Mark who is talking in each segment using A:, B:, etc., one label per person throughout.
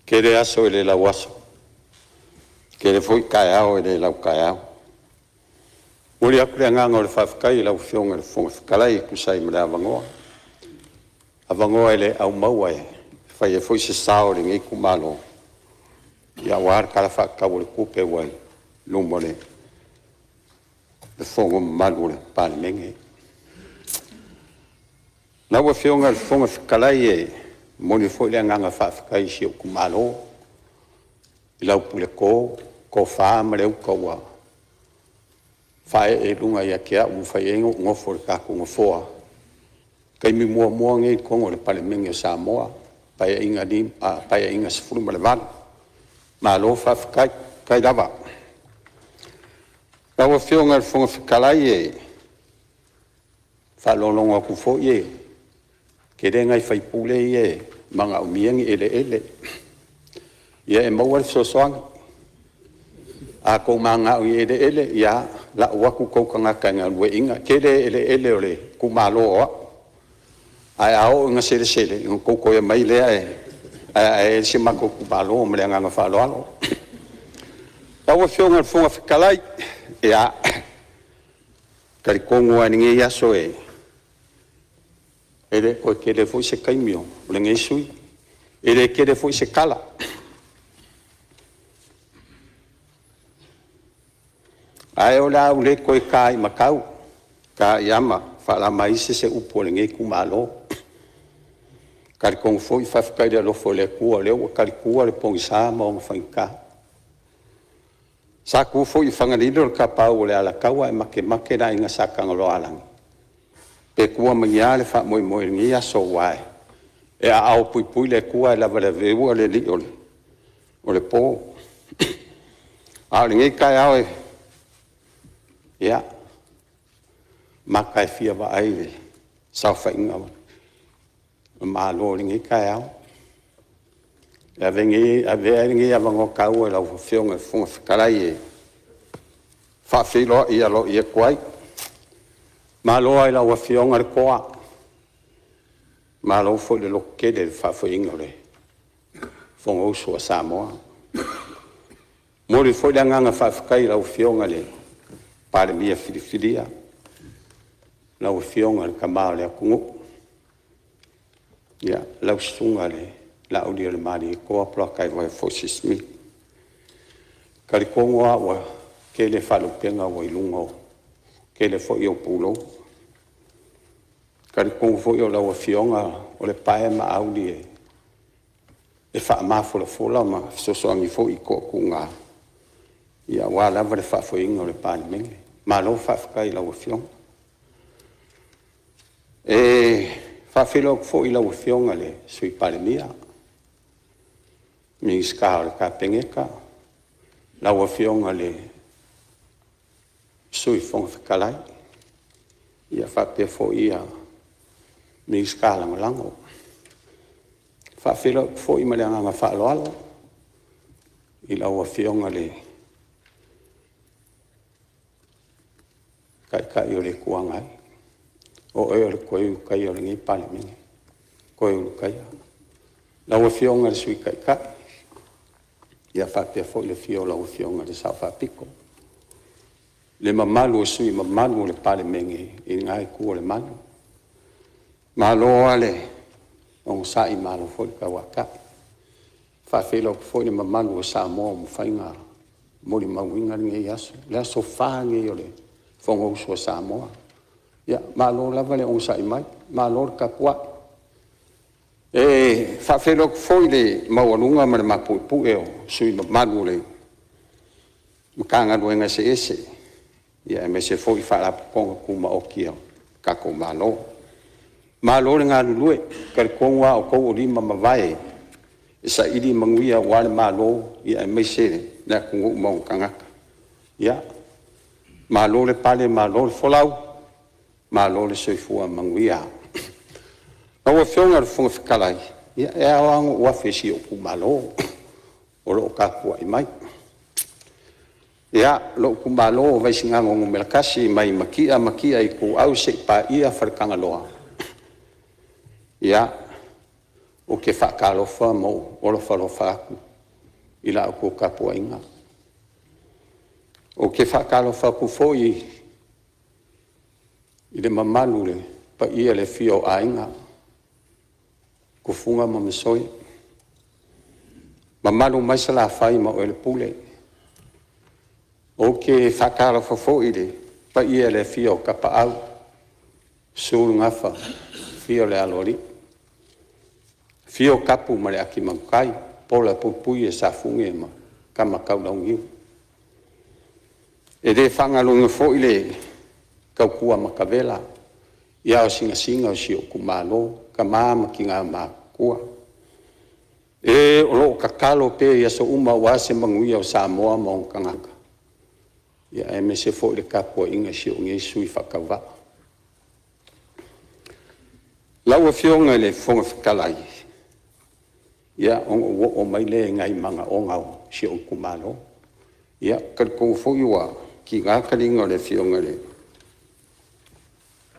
A: Tele aso e le lauaso, tele foi taeao e le lautaeao. E momoli atu le agaga o le faafetai i lau Afioga i le Fofoga Fetalai e tusa ai ma le avanoa, avanoa e le aumaua e fai ai foi se sao o lenei itumalo aua le Tala Faatatau o le Tupe ua i luma o le Fono mamalu o le Palemene. Lau Afioga i le Fofoga Fetalai, e momoli foi le agaga faafetai i si ou itumalo i lau puleto, le tofa ma le uta ua faaee i luga ia te au ua mafai ai ona ou nofo i le tatou Nofoa, taimi muamua lenei i totonu o le Palemene o Samoa, Paeaiga 18. Malo faafetai, faafetai lava. Lau Afioga i le Fofoga Fetalai, e faalogologo atu foi e tele nai sui usufono ia e manaomia ni eleele. Ia e maua le fesoasoani, a outou mananao i eleele, ia lau atu tou tagata e galueaiina, e tele eleele o le itumalo o au. Ae a oo ina selesele, ona outou toe omai lea e aeae ai si o matou itumalo. Ma le agaga faaaloalo. Lau Afioga i le Fofoga Fetalai, ia, e talitonu lava i lenei aso e le toe tele foi se taimi o lenei sui usufono, e le tele foi se tala. Ae o le a ou le toe ta i matau, ta i ama faalamaise se upu a lenei itumalo. E talitonu foi faafetai i le alofa o le Atua o lea ua talitua le pogisa ma ona faigata. Sa tu foi i Fagalilo le tapaau o le Alataua ae matemate le Aiga Sa Tagaloaalagi. Pe tua ma ni a le faamoemoe i lenei aso aua e aao puipui le Atua ae lavelaveua le alii o le po. A o lenei taeao, ia, mata e fia vaai i le saofaiga a Malo i lenei taeao. E avea ai lenei avanoa taua i lau Afioga i le Fofoga Fetalai e faafeiloai aloaia atu ai. Malo lava i lau Afioga le toa, malo foi le lototele i le faafoeina o le Fonousu a Samoa. E momoli foi le agaga faafetai i lau Afioga i le Palemia filifilia, lau Afioga i le Tama o le atunuu, lau Susuga i le Laaulialemalietoa Polataivao Fosi Smith. E talitonu lava ua tele faalupega ua i luga o le tele foi o ou pulou. E talitonu foi o lau Afioga o le pae ma auli e faamafolafola ma fesoasoani foi i toatuga aua lava le faafoeina o le Palemene. Malo faafetai i lau Afioga. E faafeiloai atu foi i lau Afioga i le Sui Palemia, Minisita o le Kapeneta, lau Afioga i le Sui Fofoga Fetalai, faapea foi Minisita Lagolago. E faafeiloai atu foi ma le agaga faaaloalo i lau Afioga i le Taitai o le Itu Agai, o oe o le Toe Ulutaia o lenei Palemene, Toe Ulutaia. Lau Afioga i le Sui Taitai faapea foi le afio o lau Afioga i le Sao Faapito, le mamalu o sui usufono mamalu o le Palemene i lena itu o le malu. Malo lava le onosai malo foi le tauatai. E faafeiloai atu foi i le mamalu o Samoa ua mafai ona molimauina lenei aso, le aso Fa lenei o le Fonousu a Samoa. Ia malo lava le onosai mai, malo le tapuai. E faafeiloai atu foi i le maualuga ma le mapuepue o sui usufono mamalu o Matagaluega eseese aemaise foi Faalapotopotoga Tumaoti a le tatou Malo. Malo le galulue, e talitonu lava o outou o lima ma vae e saili manuia aua le Malo aemaise le atunuu ma ona tagata. Ia, malo le pale malo le folau, malo le soifua manuia. Lau Afioga i le Fofoga Fetalai, ia e ao lava ona ou afe i si ou itumalo o lo o tapuai mai. Ia, lou itumalo o Vaisigano Nu.1 mai Matia, Matia Ituau seia paia Faletagaloa, ia, Ou te faatalofa ma ou alofa alofa atu i la outou tapuaiga. Ou te faatalofa atu foi i le mamalu i le paia i le afio o Aiga, Tufuga ma Masoe, mamalu mai Salafai ma oe le Pule. Ou te faatalofa foi i le paia i le afio o Tapaau, susu le Gafa, afio le Aloalii, afio Tapu ma le Atimalutai, pola e puipuia Safune ma Tama Tau Launiu. E le faagaloina foi le tautua matavela i ao sinasina o si ou itumalo, tama ma tina matutua, e o lo o tatalo pea i aso uma aua se manuia o Samoa ma ona tagata, aemaise foi le tapuaiga a si ou nei sui usufono faatauvaa. Lau Afioga i le Fofoga Fetalai, ia ona ou oo mai lea i nai manaoga o si ou itumalo. Ia, e talitonu foi ua tiga taliga o le Afioga i le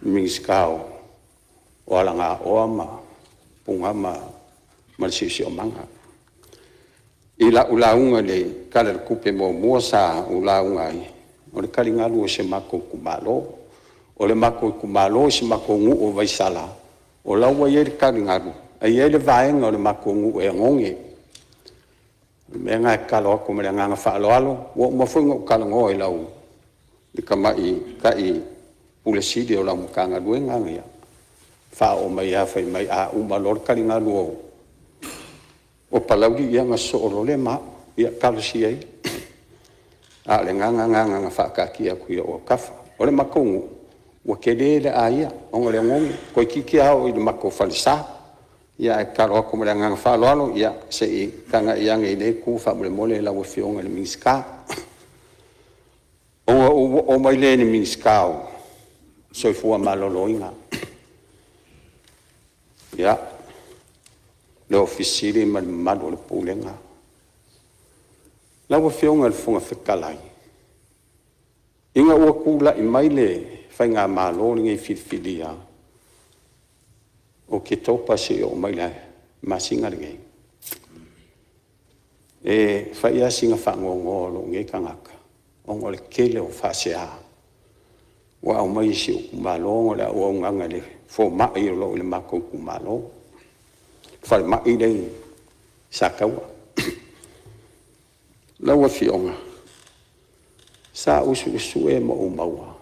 A: Minisita o Alagaoa ma Puna ma le Siosiomaga. I lau lauga i le Tala o le Tupe muamua sa ou lauga ai, o le taligalu o si o matou itumalo. O le matou itumalo o si o matou nuu o Vaisala, o la e ua i ai le taligalu, ae i ai le vaega o le matou nuu e oneone. O le mea lena e tatalo atu ma le agaga faaaloalo, ua uma foi ona ou talanoa i le Tamaitai Ofisa Sili o lau Matagaluega, ia faaoo mai lava fai mai a uma loa le taligalu o Palauli ona sosoo loa lea ma au. Ia talosia ia. A o le agaga lena na ona faataatia atu i ou autafa. O le matou nuu, ua tele le aia ona o le oneone, toeitiiti lava oo i le matou falesa. Ia ae tatalo atu ma le agaga faaaloalo, ia se i tagai ane i lea itu faamolemole lau Afioga i le Minisita. Ona ou oo mai lea i le Minisita o le Soifua Maloloina. Ia, le Ofisa Sili ma le mamalu o le Pulega. Lau Afioga i le Fofoga Fetalai, ina ua tulai mai le faigamalo lenei filifilia Oketopa seia oo mai i le masina lenei, e fai lava sina faanoanoa o lou nei tagata ona o le tele o faasea ua aumai e si ou itumalo ona o le auaunaga i le fomai o lo o i le matou itumalo, le falemai lea i Sataua. Lau Afioga, sa ou suesue ma ou maua,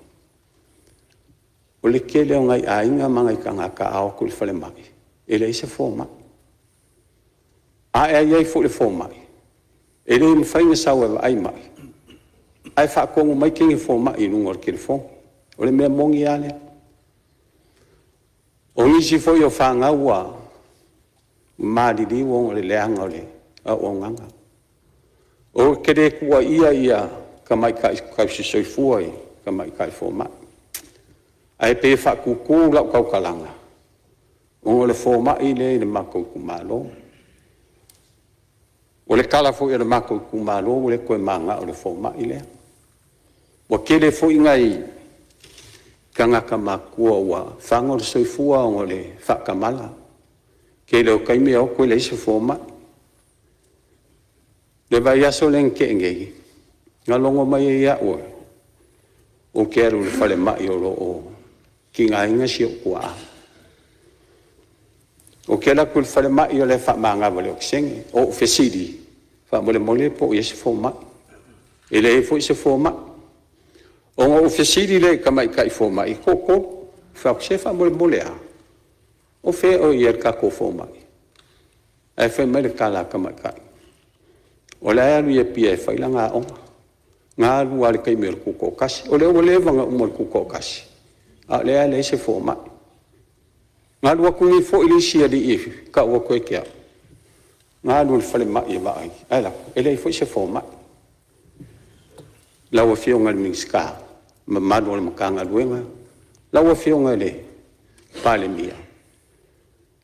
A: o le tele o nai aiga ma nai tagata a o atu i le falemai, e leai se fomai. A e i ai foi i le fomai, e le mafai ona sau e vaai mai, ae faatonu mai teine fomai i luga o le telefoni. O le mea moni lava lea. O nisi foi o fanau ua maliliu ona o le leaga o le auaunaga. Ou te le tuuaia tamaitai tausisoifua i tamaitai fomai, ae pei e faatutu lau tautalaga, ona o le fomai lea e i le matou itumalo. O le tala foi a le matou itumalo ua le toe mananao i le fomai lea. Ua tele foi nai tagata matutua ua faga o le soifua ona o le faatamala. O le tele o taimi e o atu e leai se fomai. O le vaiaso lea na tea nei, na logo mai ai au ou te alu i le falemai o lo o tigaina si ou tuaa. Ou te alu atu i le falemai o la e faamanava i le okesene. Ou fesili faamolemole po o i ai se fomai. E leai foi se fomai. Ona ou fesili lea i tamaitai fomai e toatolu, ou fai atu, se faamolemole lava, o fea ea o i ai le tatou fomai? Ae fai mai le tala a le tamaitai, o la e alu i Apia e fai lana aoga, na alu lava i le taimi o le tutoatasi. O lea ua leva ona uma le tutoatasi, a o lea lava e leai se fomai. Na alu atu nei foi le isi alii e tau atu ia te au, na alu i le falemai e vaai, ae alu atu e leai foi se fomai. Lau Afioga i le Minisita ma le mamalu o le Matagaluega, lau Afioga i le Palemia,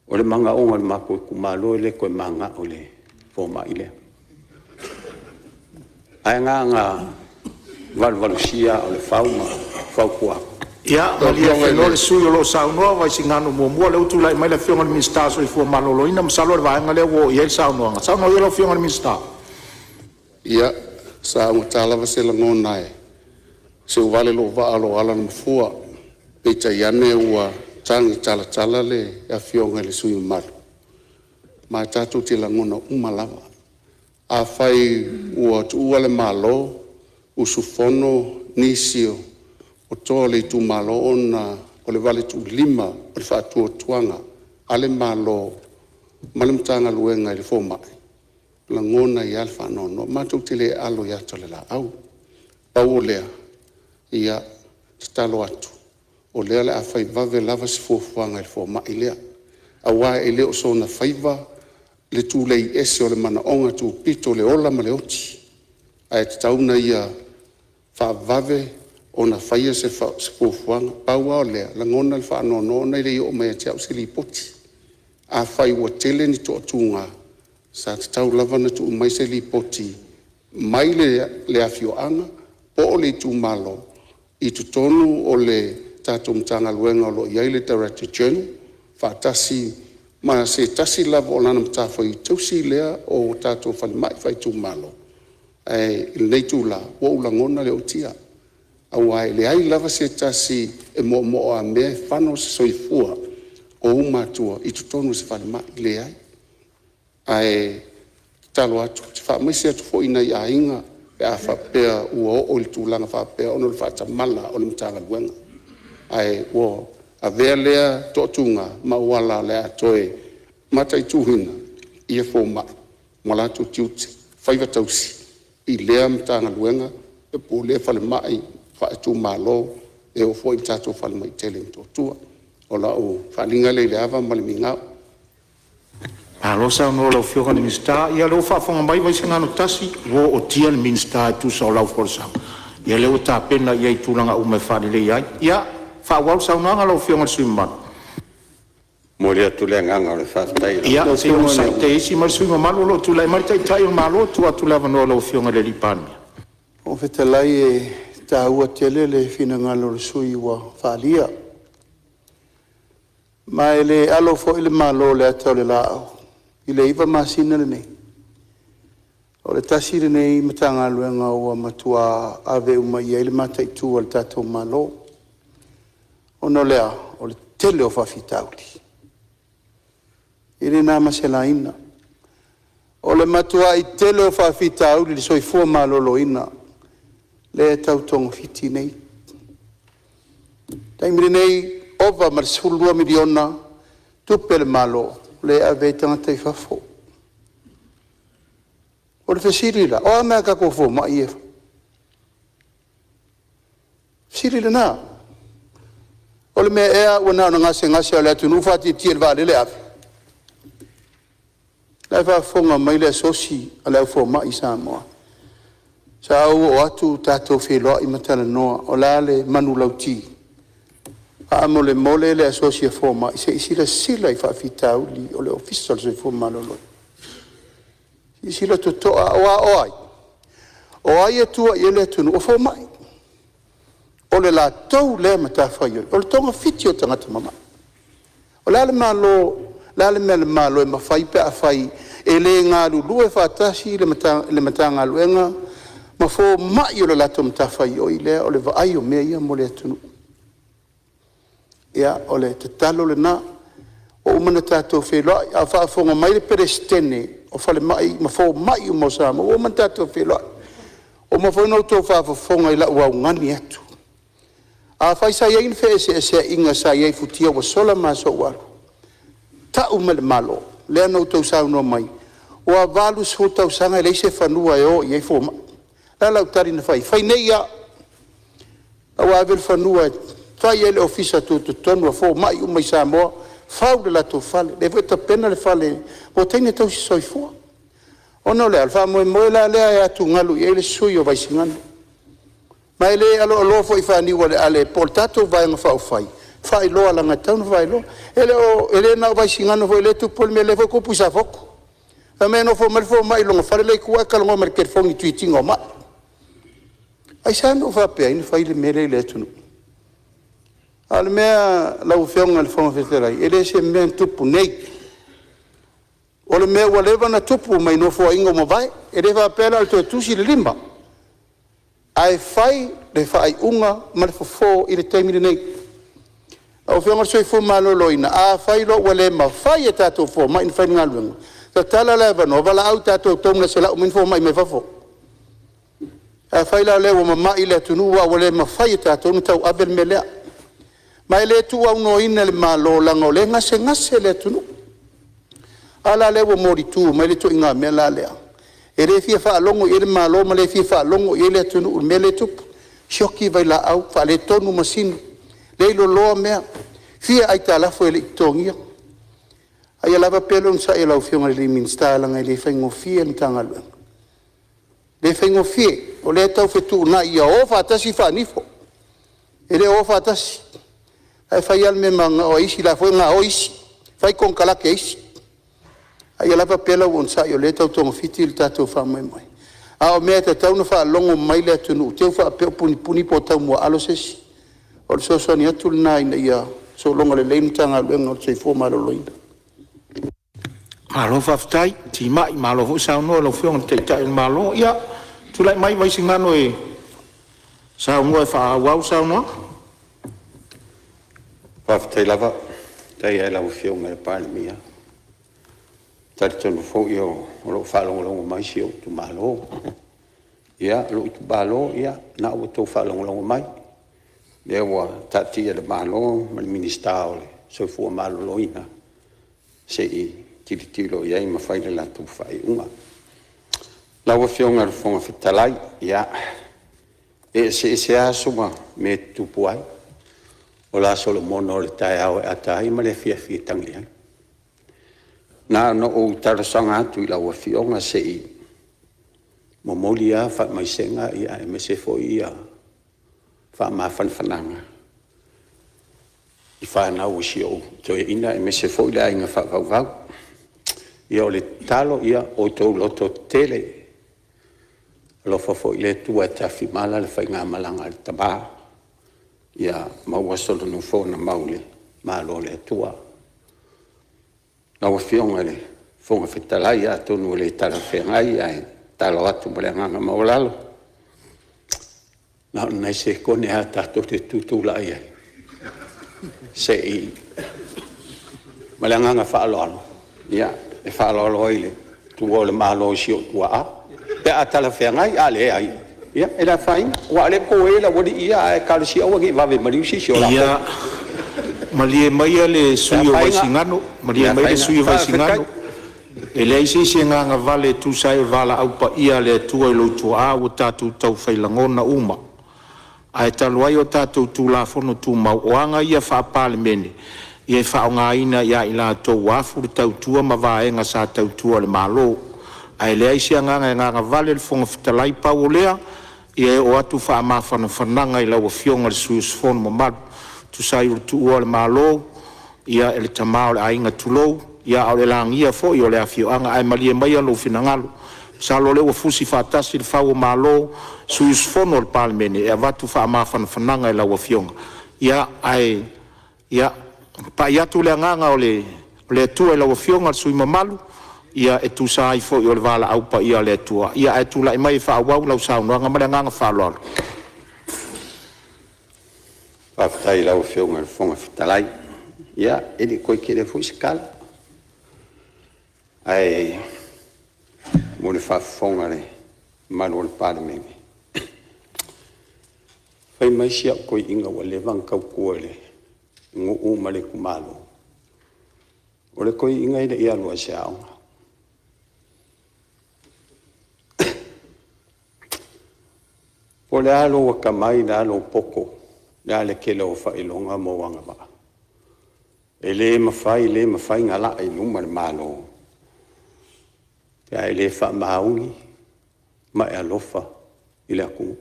A: o le manaoga o le matou itumalo e le toe mananao i le fomai lea. Ae na ona valuvalusia aa o le fau ma fautua atu.
B: Ia malie le sui usufono o lo o saunoa Vaisigano 1, o lea ua tulai mai le Afioga i le Minisita o le Soifua Maloloina. Masalo o le vaega lea ua oo i ai le saunoaga. Saunoa ia lau Afioga i le Minisita. Ia, sa augata lava se lagona e seu vale lou vaa o lo o ala le mafua, peitai ane ua tagi talatala le afioga i le sui usufono mamalu, ma e tatou te lagona uma lava. Afai ua tuua le Malo, usufono nisi o toa o le itumalo ona o le valetuulima o le faatuatuaga a le Malo ma le Matagaluega i le fomai, e lagona ai lava le faanoanoa. Matou te le alo i ata o le laau. Pau o lea, e tatalo atu o lea o le a fai vave lava se fuafuaga i le fomai lea, aua e le o soona faiva le tulei ese o le manaoga tupito o le ola ma le oti, ae tatau ona ia faavavevave ona faia se fuafuaga. Pau lava o lea, e lagona le faanoanoa ona e le i oo mai ia te au se lipoti. Afai ua tele ni toatuga, sa tatau lava ona tuu mai se lipoti mai le afioaga po o le itumalo i totonu o le tatou Matagaluega o lo o i ai le Director General faatasi ma se tasi lava o lana matafaioi tausi lea o tatou falemai faaitumalo. Ae i lenei itula, ua ou lagona le ootia, aua e leai lava se tasi e moomooamea e fano se soifua o ou matua i totonu o se falemai, e leai. Ae tatalo atu, ou te faamaise atu foi i nai aiga pe a faapea ua oo i le tulaga faapea ona o le faatamala o le Matagaluega. Ae ua avea lea toatuga ma auala o le a toe mataituina fomai ma latou tiute, faiva tausi i lea Matagaluega po o lea falemai faaitumalo, e oo foi i le tatou falemai tele i Motootua. O lau faaaliga lea i le ava ma le migao. Malo saunoa i lau Afioga i le Minisita. Ia o lea ua faafofoga mai Vaisigano 1, ua ootia le Minisita e tusa o lau folasaga, ia o lea ua tapena i ai i tulaga uma e faaleleia ai. Ia, faaauau le saunoaga lau Afioga i le sui usufono mamalu.
A: E momoli atu le agaga o le faafetai i
B: Ia se i onosai teisi mai le sui usufono mamalu o lo o tulai mai le Taitai o le Malo. E tuu atu le avanoa i lau Afioga i le Palemia. Fofoga Fetalai, e taua tele le finagalo o le sui usufono ua faaalia. Ma e le alo foi le Malo i le ata o le laau i le 9 masina lenei. O le tasi lenei Matagaluega ua matua ave uma i ai le mataitu a le tatou Malo. Ona o le a? O le tele o faafitauli. E le na ma se laina. O le matuai tele o faafitauli i le soifua maloloina lea e tau togafiti nei. O le taimi lenei, ova ma le $12 miliona tupe a le Malo lea e ave ai tagata i fafo. O le fesili la, o a mea a tatou fomai ia e fai? O le fesili lena. O le mea ea ua na ona gasegase lava o le atunuu faatia i le vaalele ave? O la e faafofoga mai le asosi a le au fomai i Samoa. Sa ou oo atu tatou feiloai ma talanoa o le a le manulauti? Faamolemole le asosi a fomai, se i silasila i faafitauli o le Ofisa o le Soifua Maloloina. Silasila totoa, aua o ai? O ai e tua i ai le atunuu? O fomai. O le latou lea matafaioi o le togafiti o tagata mamai. O le a le mea a le Malo e mafai pe afai e le galulue faatasi le Matagaluega ma fomai o le latou matafaioi lea o le vaai o mea ia mo le atunuu? Ia, o le tatalo lena. Ua uma ona tatou feiloai, a o faafofoga mai le Peresetene o Falemai ma Fomai uma o Samoa, ua uma ona tatou feiloai. Ua uma foi ona outou faafofoga i lau augani atu. Afai sa i ai ni feeseeseaiga sa i ai i futia ua sola ma aso ua alu, tau mai i le Malo, lea na outou saunoa mai ua 80 tausaga e leai se fanua e o i ai fomai. O le a lau tali na fai ai? Fai nei lava, la ua ave le fanua e fai ai le ofisa tutotonu a fomai uma i Samoa, fau le latou fale. O lea foi e tapena le fale mo teine tausisoifua. Ona o le a? O le faamoemoe la lea e atugalu i ai le sui usufono mo Vaisigano. Ma e le aloaloa foi faaniualeale po o le tatou Vaega Faaupufai, faailoa leaga e tatau ona faailoa. E le na o Vaisigano foi lea e tupu le mea, o lea foi e tupu i Safotu. Fai mai e nofo mai le fomai i lona fale la e i tua ae talanoa mai i le telefoni i le treat ina o mai. Aisea na ua faapea ai ona fai le mea lea i le atunuu?
C: A o le mea lau Afioga i le Fofoga Fetalai, e le o se mea na tupu nei, o le mea ua leva ona tupu mai Nofoaiga ua mavae. E le faapea la o le toe tusi le 5, ae fai le faaiuga ma le fofo i le taimi lenei. Lau Afioga i le Soifua Maloloina, afai loa ua le mafai e tatou fomai ona fai le galuega, tatala le avanoa, valaau i tatou donors e lau mai ni fomai mai fafo. Afai la o lea ua mamai le atunuu ae ua le mafai e tatou ona tauave le mea lea. Ma e le tuuaunoaina e le Malo leaga o lea e gasegase le atunuu. A la lea ua molitu mai le ituaiga mea la lea? E le fia faalogo i ai le Malo ma le fia faalogo i ai le atunuu i le mea lea e tupu, sioki vailaau, faaletonu masini, leiloloa mea, fia aitalafu e le i totogiina. A ia lava pea le onosai i lau Afioga i le Minisita leaga e le faigofie le Matagaluega, e le faigofie. O lea e tau fetuunai ia o faatasi faanifo, e le o o faatasi. Ae fai lava le mea e mananao ai isi, o la e foi e gaoi isi, fai konekarate a isi. A ia lava pea lau onosai o lea e tau togafiti le tatou faamoemoe. A o mea e tatau ona faalogo mai le atunuu, te i faapea ua punipuni pe ua taumuaalo se isi. O le fesoasoani atu lena ina ia sologa lelei le Matagaluega o le Soifua Maloloina. Malo faafetai timai, malo foi saunoa i lau Afioga i le Taitai o le Malo. Ia, tulai mai Vaisigano e saunoa e faaauau le saunoaga.
A: Faafetai lava. Faafetai lava i lau Afioga i le Palemia. E talitonu foi o lo o faalogologo mai si ou itumalo. Ia, lou itumalo, o lena ua outou faalogologo mai, o lea ua taatia i le Malo ma le Minisita o le Soifua Maloloina se i tilotilo i ai ma fai le latou faaiuga. Lau Afioga i le Fofoga Fetalai, ia, e eseese lava aso ma mea e tutupu ai. O le a Solomona o le taeao e ata ai ma le afiafi e tagi ai. Na ona ou talosaga atu i lau Afioga se i momoli lava faamaisega aemaise foi faamafanafanaga i fanau a si ou toeaina aemaise foi le aiga faavauvau. Ia o le tatalo, ia outou lototetele, alofa foi le Atua e tafimala le faigamalaga a le tama, ia maua sona nofoa mau i le Malo o le Atua. Lau Afioga i le Fofoga Fetalai, atonu e le talafeagai ae tatalo atu ma le agaga maualalo, na o ni nai sekone lava tatou te tutulai ai se i… Ma le agaga faaaloalo, e faaaloalo ai i le tuua o le Malo e si ou tuaa, pe a talafeagai. A leai, ia e le afaina, aua o lea e totoe le aualii ia, ae talosia aua ne i vave maliu se isi o latou.
B: Ia malie maia le sui usufono
A: Le
B: mo
A: afaina.
B: Vaisigano,
A: Le
B: malie maia le
A: afaina.
B: sui usufono mo
A: Faafetai.
B: Vaisigano, e leai se isi e gagavale e tusa ai o le valaau paia a le Atua i lou tuaa ua tatou taufai lagona uma. Ae talu ai o tatou Tulafono Tumau, o aga ia faa-Palemene, ia e faaaogaina ia i latou ua afu le tautua ma vaega sa tautua i le Malo. Ae leai se agaga e gagavale le Fofoga Fetalai, pau o lea, ia e oo atu faamafanafanaga i lau Afioga i le sui usufono mamalu e tusa ai o le tuua o le Malo e le tama o le aiga, tulou, a o le lagia foi o le afioaga. Ae malie maia lou finagalo, masalo o lea ua fusi faatasi le fau o malo, sui usufono o le Palemene e avatu faamafanafanaga i lau afioga. Ae ia pai atu le agaga o le Atua i lau Afioga i le sui usufono mamalu e tusa ai foi o le valaau paia a le Atua. Ae tulai mai e faaauau lau saunoaga. Ma le agaga faaaloalo.
A: Faafetai i lau Afioga i le Fofoga Fetalai. Ia, e le toe tele foi se tala, ae mo le faafofoga a le mamalu o le Palemene, fai mai si au toeaina ua leva ona tautua i le nuu ma le itumalo, o le toeaina e le i alu lava i se aoga. Po o le a lou atamai, o le a lou poto, o le a le tele o ou faailoga ma ou agavaa, e le mafai, le mafai ona laa i luma le Malo pe a e le faamaoni ma e alofa i le atunuu.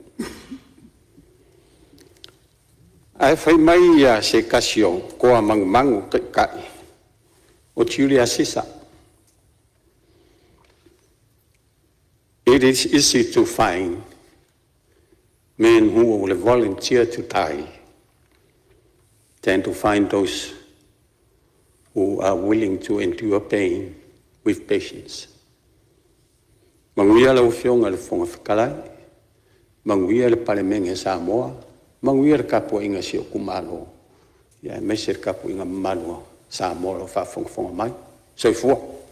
A: Ae fai mai se tasi o toa manumanu o taitai o Julius Caesar, “It is easy to find men who will volunteer to die. than to find those who are willing to endure pain with patience. Manuia lau Afioga i le Fofoga Fetalai, manuia le Palemene o Samoa, manuia le tapuaiga a si ou itumalo, aemaise le tapuaiga mamalu a Samoa o lo o faafogafoga mai. Soifua.